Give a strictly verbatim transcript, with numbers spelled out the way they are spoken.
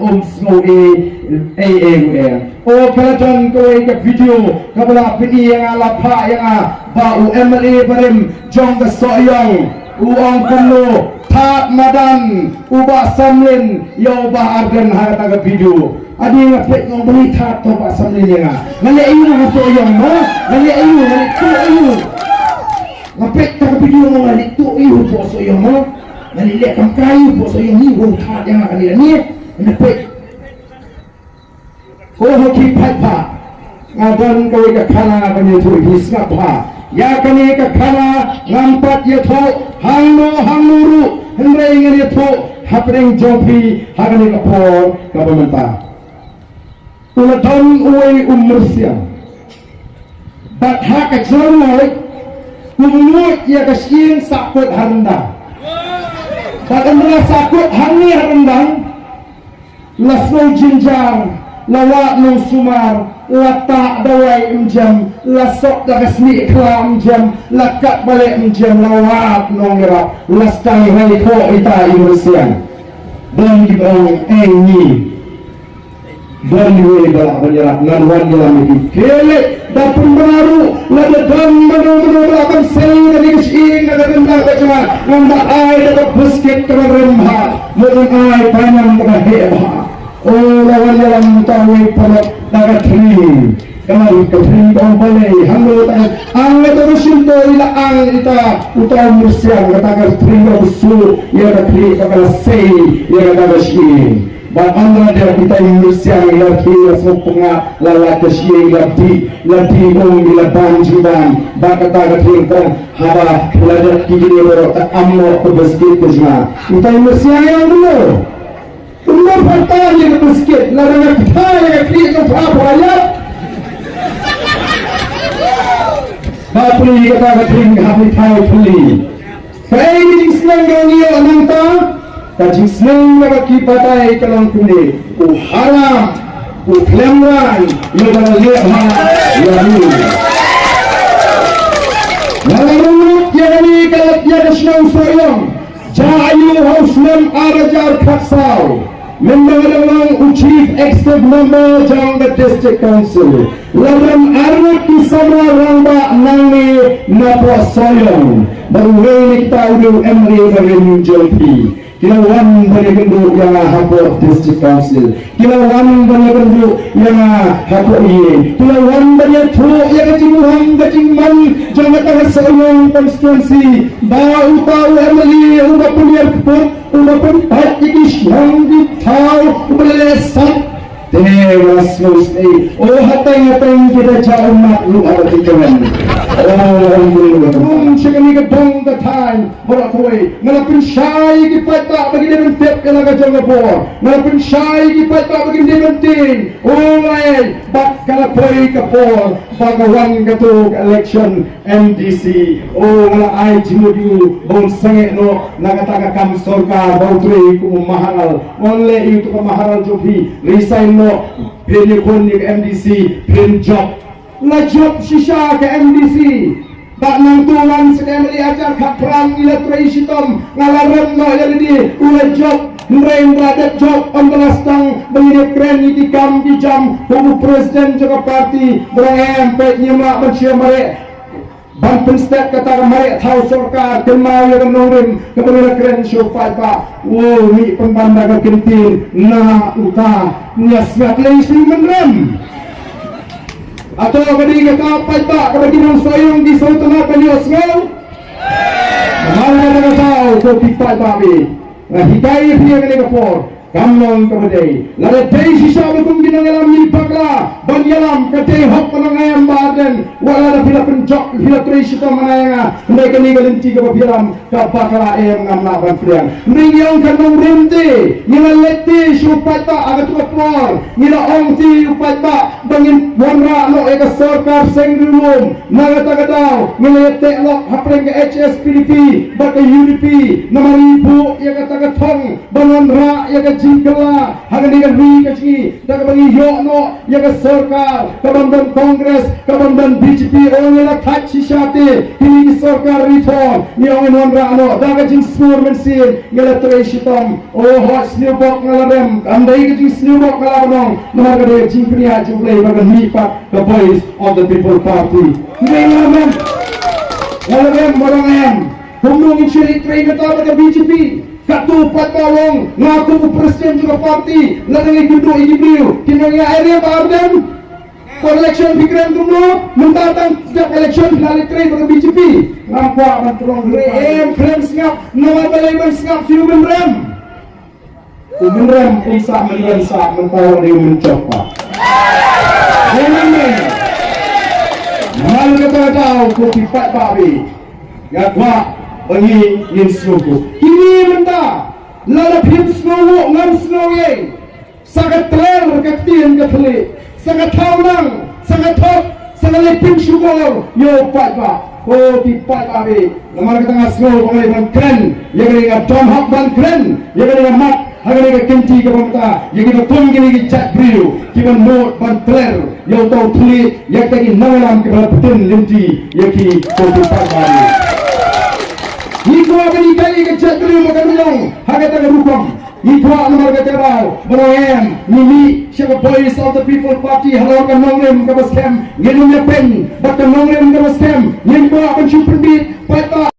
Um sngew ei ei ei u em. O ka la don kawei ka video kaba la pyni ïa nga, la phah ïa nga ba u M L A barim jong ka Sohiong u ong kumno, thad madan u Bah Samlin ïa u Bah Ardent ha kata ka video. Adi nga peit nga ong balei thad u Bah Samlin ïa nga. Nga leh aïu ha Sohiong mo? Nga leh aïu, nga leh tuh aïu? Nga peit kata ka video nga leh tuh aïu ha Sohiong mo? Nga leh leh kam kai ha Sohiong, ni u thad ïa nga kane kane. Nga peit. Ko ho ki paidbah, nga don kawei ka khana ban ïathuh, phi sngap bha. Ïa kane ka khana ngam pat ïathuh hangno hangno ruh, hynrei ngan ïathuh hapdeng jong phi ha kane ka por kaba mynta. U la don uwei u myrsiang. Bad ha ka jingmut, u mut ïa ka shyieng sahkut ha ryndang. Bad ynda la sahkut hangne ha ryndang, la sngew jynjar, la wad nongsumar, la tah dawai ym jem, la sop da ka snieh khla ym jem, la kat balei ym jem, la wad nongïarap, la sdang rai khoh ita i myrsiang. Don kiba ong eng ngi. Don iwei ba lah ban ïarap, ngan wan ïalam ïa ki. Khie leit, da pynbna ruh, lada don mano mano ba lah ban sei ïa kane ka shyieng na ka ryndang ka jong nga, ngan da ai da ka biscuit kaba rem bha, ngan ai painam kaba heh bha. O, la wan ïalam uta uwei paralok da ka thri. Ka la ruh ka thri ka ong balei, hangno ta ang ïa ka shyntur i la ang ita, uta u myrsiang, kata ka thri ka busu ïa ka thri ba ka la sei ïa kata ka shyieng. Bad ynda la dep ita i myrsiang i la dih, la sngewpyngngad, la lait ka shyieng, la dih, la dih um, i la bam jingbam. Bad kata ka thri ka ong, haba la dep kine baroh, te am noh ka biscuit ka jong nga. Ita i myrsiang i ong kumno? Kumno pyrta ïa ka biscuit, lada nga kynthai ïa ka khlieh ka pha pha ïa. Ba pli kata ka thri, hap ïa thai pli. Kaei ka jingsneng kaba ngi ïoh nangta? Ka jingsneng kaba ki batai ka long kumne, u haram, u khlem rai ïa ba la leh ha ïa u. Nga la rung lut ïa kane ka lad ïa ka shnong Sohiong, jia aïu ha u snem ar hajar khatsaw. Mynta nga dang long u Chief Executive Member jong ka District Council. La don arngut ki samla rangbah nangne napoh Sohiong. Bad uwei na kita u dei u M L A ba ri ngi jong phi. Ki la wan ban ïakynduh ïa nga hapoh District Council. Ki la wan ban ïakynduh ïa nga hapoh ïing. Ki la wan ban ïathuh ïa ka jingmaham ka jingman jong kata ka Sohiong constituency. Ba uta u M L A uba pynïar kput, uba pynpait ïa ki shnong ki thaw, uba leh sat. Te nga sngew sngewsih. O hateng hateng kita jia ummat ruh ha ka thikmen. O Ong Burom, kum shane ka dong ka thaiñ baroh kawei. Nga la pynshai ïa ki paidbah ba kin dei ban tip ïa la ka jong ka bor. Nga la pynshai ïa ki paidbah ba kin dei ban tieng. O ngai, bad ka la poi ka por ba ka wan kato ka election M D C. O nga la ai jingmut ïa u ba un sangeh noh na kata ka kam sorkar ba u trei kum u maharal. Wan leh ïa uto ka maharal jong phi, resign noh, phin ïakhun ïa ka M D C, phin jop. La jop shisha ka M D C. Bad nangto wan sa ka M L A hajar khatphra, ngi la trei shitom, nga la rem noh ïa lade, u la jop, hynrei ynda la dep jop, ym ba la sdang ba ngin ïakren ïa ki kam ki jam, kum u president jong ka party, ba la em peit ngim lah ban shim mareh. Ban pynstet kata ka mareh thaw sorkar, kynmaw ïa ka nongrim kaba ngi la kren sha u paidbah. Wow, mih pynban da ka kyntien na uta, nga sngap lei sngewmynrem. Ato ka dei kata paidbah kaba ki nong Sohiong ki sngewtynnat ban ïohsngew? Namar kata ka daw ko ki paidbah, nga hikai ïa phi ha kane ka por. Kam long kaba dei. Lada dei shisha ba kum ki nongïalam ngi bakla ban ïalam, ka dei hok ka nongïalam Bah Ardent. Wat lada phi la pynjop, phi la trei shitom mana ïa nga, hynrei kane ka lynti kaba phi ïalam ka bakla em, ngam lah ban pdiang. Hynrei ngi ong ka nongrim te, ngi la leit te sha u paidbah ha katu ka por, ngi la ong te u paidbah ba ngin wanrah noh ïa ka sorkar seng riewlum. Na kata ka daw ngi la ïateh lok hapdeng ka H S P D P bad ka U D P, namar ngi buh ïa kata ka thong ban wanrah ïa ka jingkylla ha kane ka ri ka jong ngi da kaba ngi ïoh noh ïa ka sorkar ka bym don Congress, ka bym don B J P. Ong ïa la thait shisha te kine ki sorkar ri thon, ngi ong ïa non ra noh da ka jingsngur mynsiem ngi la trei shitom. O hoi sniewbok nga la rem, kam dei ka jingsniewbok nga la nong, namar ka dei ka jingpynïaid jong U Blei ba kan mih pat ka Voice of the People Party. Ngi la rem, nga la rem, marang em. Kumno ngin shu leit trei mynta bad ka B J P? Katto pat ba long nga kum u president jong ka party, lada ngi kynduh ïa ki briew kin ong ïa area ba Ardent. Por election phi kren kumno? Mynta tang sdang election phi la leit trei bad ka B J P. Ngam kwah ban pynlong re em, kren sngap, namar balei ban sngap, phi u mynrem. U mynrem, um sah mynrem sah, mynta u dei u mynjop pa. Dei mynrem. Namar kata ka daw ko ki paidbah, nga kwah ba ngi ngin sngewthuh. Kine mynta lada phim sngew ngam sngew ei. Sa ka tler ka ktien ka thylliej, sa ka thaw nang, sa ka thok, sa ka leit pynshukor ïa u paidbah. Ko ki paidbah, namar kata nga sngew ba nga dei ban kren ïa kane, nga don hok ban kren ïa kane, nga mat ha kane ka kynti kaba mynta ïa kiba kum kine ki jait briew kiba nud ban tler ïa uto u thylliej ïa kita ki nongïalam kiba la btin lynti ïa ki, ko ki paidbah. Ngi kwah ban ïaid ïa ka jait briew ba kan long ha kata ka rukom. Ngi kwah namar kata ka daw ba ngi em, ngi mih sha ka Voice of the People Party halor ka nongrim kaba skhem. Ngin ym ïapyn bad ka nongrim kaba skhem. Ngim kwah ban shu pynbit.